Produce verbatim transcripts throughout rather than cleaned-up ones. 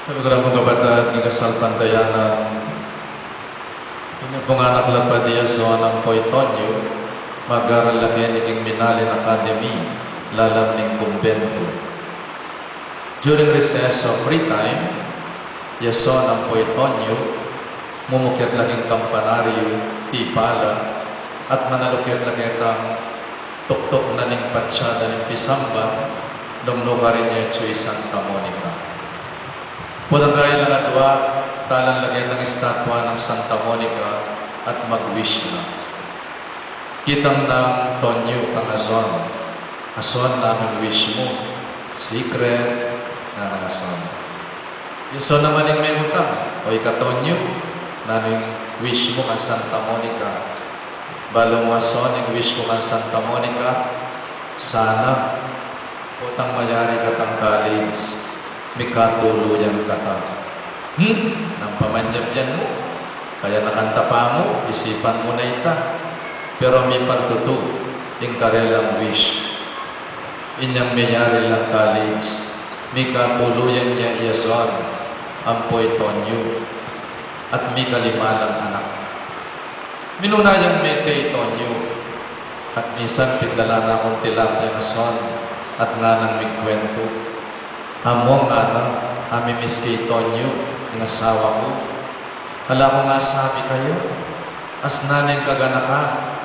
Sabi ko lang, mga kapatad, king kasalpantayanan, ini pung anak lapad, i Yason ampo i Tonyo, mag-aral la keni king Minalin Academy, lalam ning kumbentu. During recess o free time, i Yason ampo i Tonyo, mumukyat la king kampanaryu, tipa la, at manalukyat la ketang tuktuk na ning patsa da ning pisamban, nung nukarin ya itsu i Santa Monica. Potang kaila lang adua, talan la ketang estatwa nang Santa Monica at mag-wish la. Kitang nang Tonyo kang Yason. Yason, nanung wish mu? Secret, nganang Yason. I Yason naman ing mekutang, o ika Tonyo, nanung wish mu kang Santa Monica? Balu mu, Yason, ing wish ku kang Santa Monica, sana potang mayari katang college, mikatuluyan kata. Hmm? Nang pamanyabyan mu, kaya nakanta pa mu, isipan mu na ita. Pero mipaltutu ing karelang wish. Inyang miyari lang college, mikatuluyan ya i Yason ampo i Tonyo, at mikalima lang anak. Minuna yang mete i Tonyo, at minsan pigdala na kung tilapia, Yason, at nganang mikwentu. Among, ngana, ami-miss ke i Tonyo, ing asawa ku. Ala kung asabi kaya, asna neng kaganakan,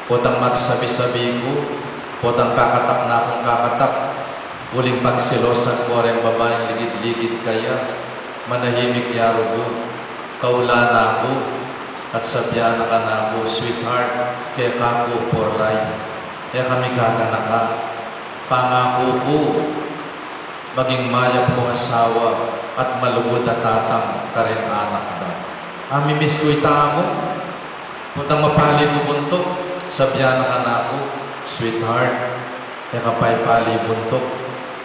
potang magsabi-sabi ku, potang kakatak na kung kakatak, uling pagselosan ku reng babaing ligid-ligid kaya, manahimik ya rugu, kaulan na ku, at sabyan na kanaku, sweetheart, keka ku for life, e ka mi gaganaka, pangaku ku, maging mayap kung asawa at malugud a tatang kareng anak da. Ami-miss ku ita mu. Potang mapali ku buntuk, sabyan na kanaku, sweetheart, e ka pa ipali buntuk,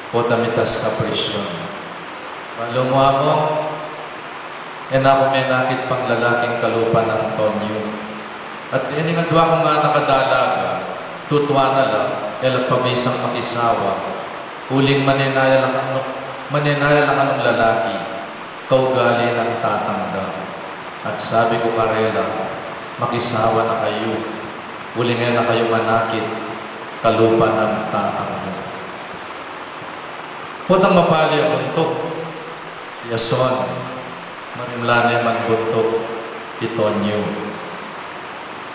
potang mitas ka presyon. Balu mu, Among, e na ku menakit pang lalaking kalupa nang Tonyo. At ining adua kung anak a dalaga, tutuan na la, e la pa bisang makisawa, uling manenaya la kanu-, manenaya la kanung lalaki, kaugali nang tatang da. At sabi ku karela, makisawa na kayu, uling e na kayu manakit kalupa nang tatang mu. Potang mapali a buntuk, i Yason, marimla ne man buntuk i Tonyo.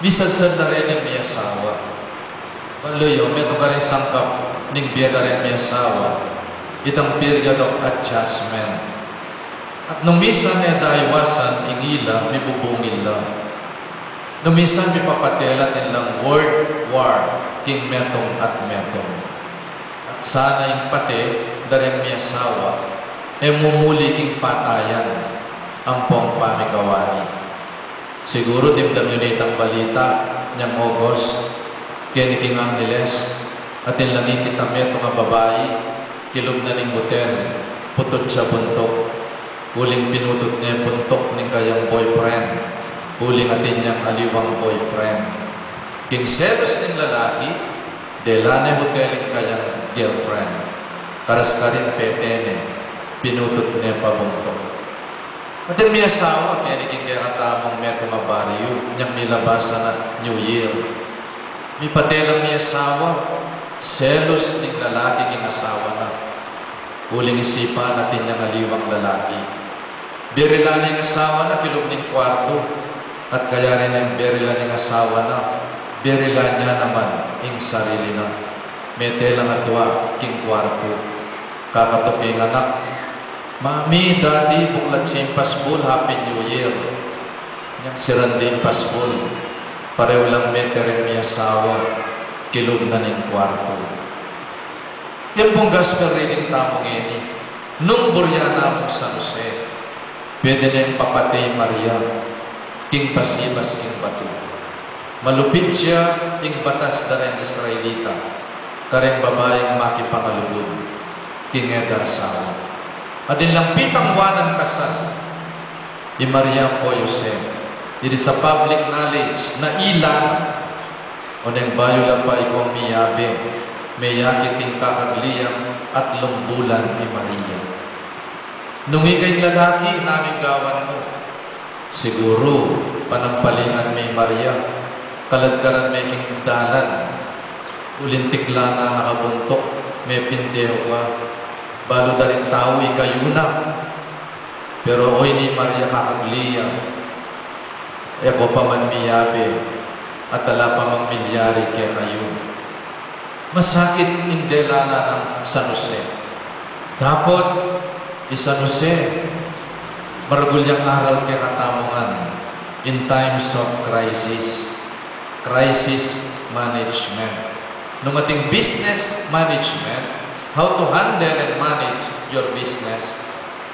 Misadsad la reng miyasawa. Balu yu, metung karing sangkap ning bie da reng miyasawa, itang period of adjustment. At nung misan e da iwasan ing ila, mibubungil la. Nung misan mipapate la, atin lang word war king metung at metung. At sana ing pate da reng miyasawa e mumuli king patayan ampong pamikawani. Siguru dimdam yu ne itang balita, inyang August, keni king Angeles, atin lang ikit a metung a babai, kilub na ning hotel, putut ya buntuk. Uling pinutut ne buntuk ning kayang boyfriend, uling atin yang aliwang boyfriend. King selos ning lalaki, dela ne hotel ing kayang girlfriend. Karas karin pete ne, pinutut ne pa buntuk. Atin miyasawa, keni king kekatamung metung a baryu, inyang milabasan a New Year. Mipate lang miyasawa, selos ning lalaki king asawa na. Uling isipan atin yang aliwang lalaki. Berilan ne ing asawa na kilub ning kuartu, at kayari neng berilan ing asawa na, berilan ya naman ing sarili na. Mete lang atua king kuartu. Kakatuk ing anak, "Mami, Daddy, buklat ya ing pasbul, Happy New Year." Inyang siran ding pasbul, pareho lang mete reng miyasawa kilub na ning kuartu. Ing pung gospel reading tamu ngeni, nung burian na mung San Jose, pwede neng papate i Maria king basibas king batu. Malupit ya ing batas da reng Israelita kareng babaing makipangalugud king e da asawa. Atin lang pitang wanan kasal i Maria ampo Jose. It is a public knowledge na ila na. Oneng bayu la pa ikong miyabe, meyakit ing kakagli yang atlung bulan i Maria. Nung ika ing lalaki, inaming gawan mu. Siguru, panampalingan me i Maria, kaladkaran me king dalan, uling tikla na nakabuntuk, mepinte ka, balu da ring tau ika yu na. Pero oyni i Maria, kakagli ya, e ko pa man miyabe, at ala pa mang milyari kekayu. Masakit ing dela na nang San Jose. Dapot i San Jose, maragul yang aral kekatamu ngan in times of crisis, crisis management. Nung ating business management, how to handle and manage your business,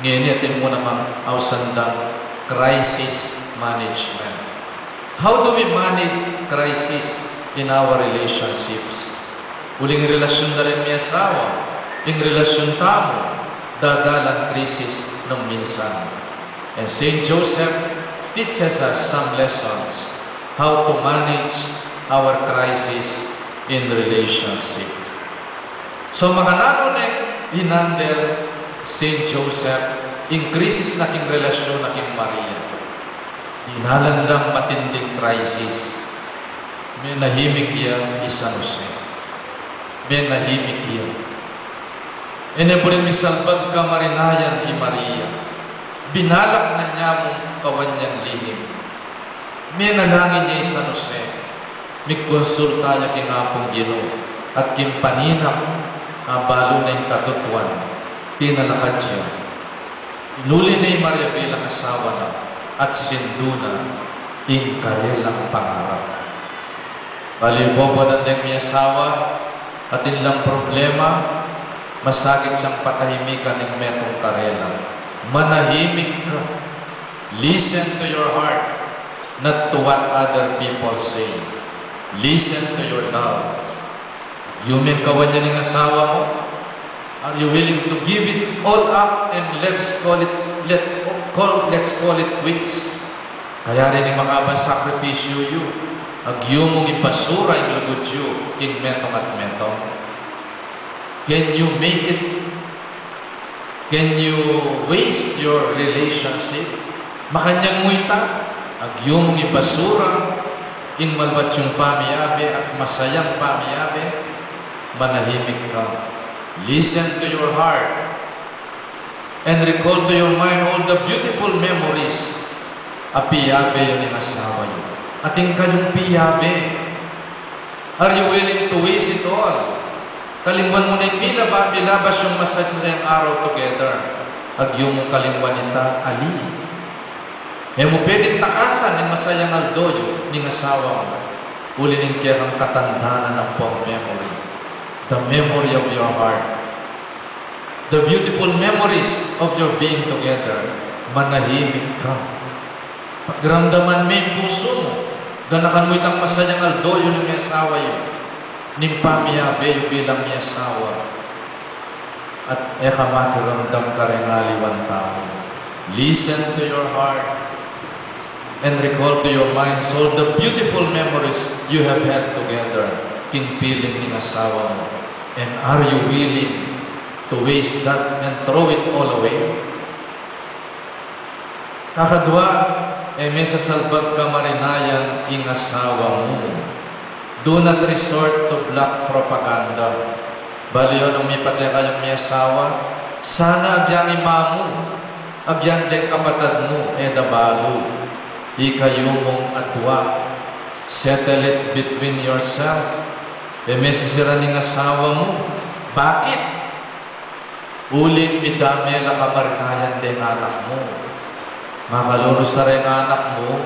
ngeni atin mu namang ausan dang crisis management. How do we manage crisis in our relationships? Uling relasyun da ring miyasawa, ing relasyun tamu, dadalan krisis nung minsan. And Saint Joseph teaches us some lessons how to manage our crisis in relationship. So, makananu neng hinandel Saint Joseph ing krisis na king relasyun na king Maria? Dinalan dang matinding crisis. Menahimik ya i San Jose. Menahimik ya. E ne buring misalbag kamarinayan i Maria. Binalak na ne mung kawan yang lihim. Menalangin ya i San Jose. Migkonsulta ya king Apung Ginu at king paninap, abalu na ing katutuan, tinalakad ya. Inuli ne i Maria bilang asawa na at sindu na ing karelang pangarap. Bali, bobo na deng miyasawa, atin lang problema, masakit yang patahimikan ing metung karela. Manahimik ka. Listen to your heart, not to what other people say. Listen to your love. Yu meng kawan ya ning asawa mu? Are you willing to give it all up and let's call it, let, call, let's call it quits? Kaya rin ing makabang sakripisyu yu, agyu mung ibasura ing lugud yu king metung at metung. Can you make it? Can you waste your relationship? Makanyan mu ita, agyu mung ibasura ing malbat yung pamiyabe at masayang pamiyabe? Manahimik ka. Listen to your heart and recall to your mind all the beautiful memories a piyabe yu ning asawa yu. Atin kayung piyabe. Are you willing to waste it all? Kalingwan mu ne ing milaba-, milabas yung masasayang araw together. Agyu mung kalingwan ita, ali. E mu pwedeng takasan ing masayang aldo yu ning asawa mu. Uli ning kekang katandanan ampong memory. The memory of your heart. The beautiful memories of your being together. Manahimik ka. Pakiramdaman me ing pusu mu. Ganakan mu itang masayang aldo yu ning miyasawa yu, ning pamiyabe yu bilang miyasawa. At e ka makiramdam kareng aliwang tau. Listen to your heart and recall to your minds all the beautiful memories you have had together king piling ning asawa mu. And are you willing to waste that and throw it all away? Kakadwa, e me sasalbag kamarinayan ing asawa mu. Do not resort to black propaganda. Bali o, nung mipate kayung miyasawa, sana agyang ima mu, agyang deng kapatad mu, e da balu. Ikayu mung adwa. Settle it between yourself. E me sisiran ing asawa mu. Bakit? Uling midame la kamarinayan deng anak mu. Makalulus la reng anak mu,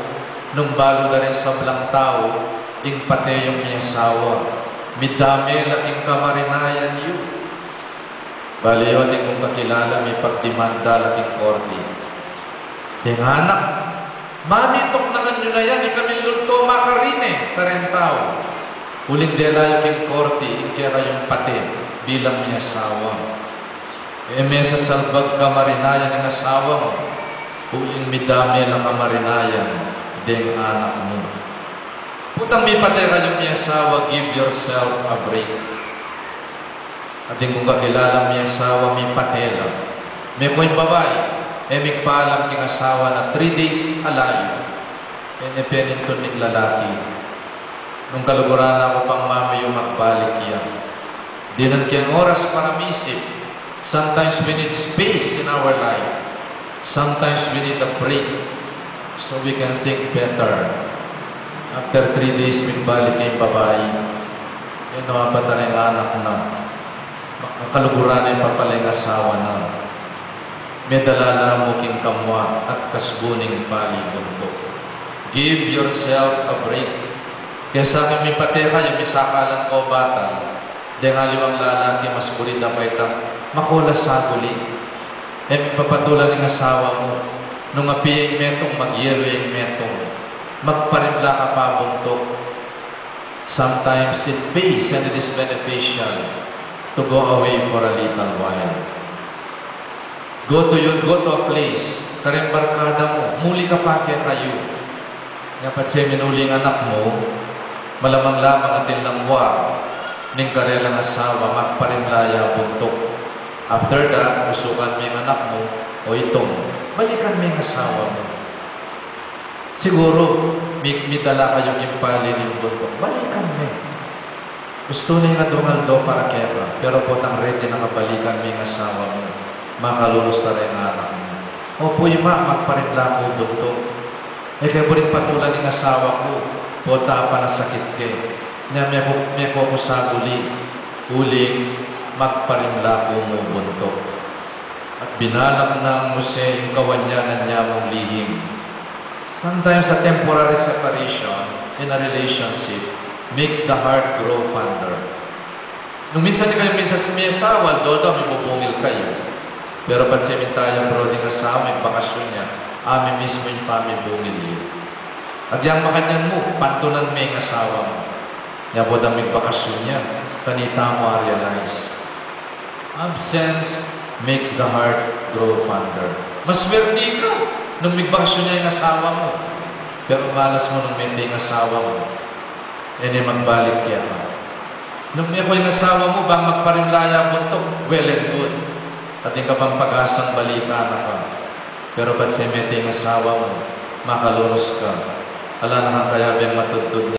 nung balu da reng sablang tau ing pate yung miyasawa. Midame la king kamarinayan yu. Bali o, atin kung kakilala, mipagdimanda la king korte. Deng anak, mamituk na ngan yu na yan, ikaming lulto makarine kareng tau. Uling dela yu king korte ing kekayung pate bilang miyasawa. E me sasalbag kamarinayan ing asawa mu, uling midame la kamarinayan deng anak mu. Potang mipate kayung miyasawa, give yourself a break. Atin kung kakilalang miyasawa, mipate la. Mekong babai, E migpalam king asawa na three days a layu. E ne penintun ning lalaki, nung kaluguran na ku pang mamiyu, magbalik ya. Dinan keng oras para misip. Sometimes we need space in our life. Sometimes we need a break so we can think better. After three days, migbalik ya ing babai. E no, apat a reng anak na. Kaluguran na ing papa ning asawa na. Medala la mu king kamua at kasbu ning pali buntuk. Give yourself a break. Kesa king mipateka ya, misakalan ko batan. Deng aliwang lalaki mas buring da pa itang makola saguli. E mipapatulan ing asawa mu, nung api ya ing metung, magyelu ya ing metung. Magparimla ka pa buntuk. Sometimes it pays and it is beneficial to go away for a little while. Go to you, go to a place, kareng barkada mu, muli ka pa kekayu. Nya patse minuli ing anak mu, malamang lamang atin lang wa ning karelang asawa, magparimla ya buntuk. After that, usukan me ing anak mu, "O Itung, balikan me ing asawa mu." Siguru, mi-, mitala kayu king pali ning buntuk, "Balikan me. Gustu ne ing adwang aldo para keka, pero potang ready na ka, balikan me ing asawa mu. Makalunus na reng anak mu." "Opu, Ima, magparimla ku buntuk. E ke buring patulan ing asawa ku, pota apanasakit ke. Nya meku, meku ku saguli, uling magparimla ku mu buntuk." At binalak nang Jose ing kawanyanan ya mung lihim. Sometimes a temporary separation in a relationship makes the heart grow fonder. Nung minsan ikayu, minsan mi asawa, although mibubungil kayu, pero patse minta ya, bro, ding asawa, migbakasyun ya, ami mismu ing pamibungil yu. Agyang makanyan mu, pantulan me ing asawa mu. Nya potang migbakasyun ya, kanita mu a-realize. Absence makes the heart grow fonder. Maswerte ka nung migbakasyun ya ing asawa mu. Pero malas mu nung mete ing asawa mu, e ne magbalik keka. Nung meku ing asawa mu, bang magparimla ya buntuk, well and good. Atin ka pang pag-asang balikan na ka. Pero patse mete ing asawa mu, makalunus ka. Ala na kang kayabeng matudtud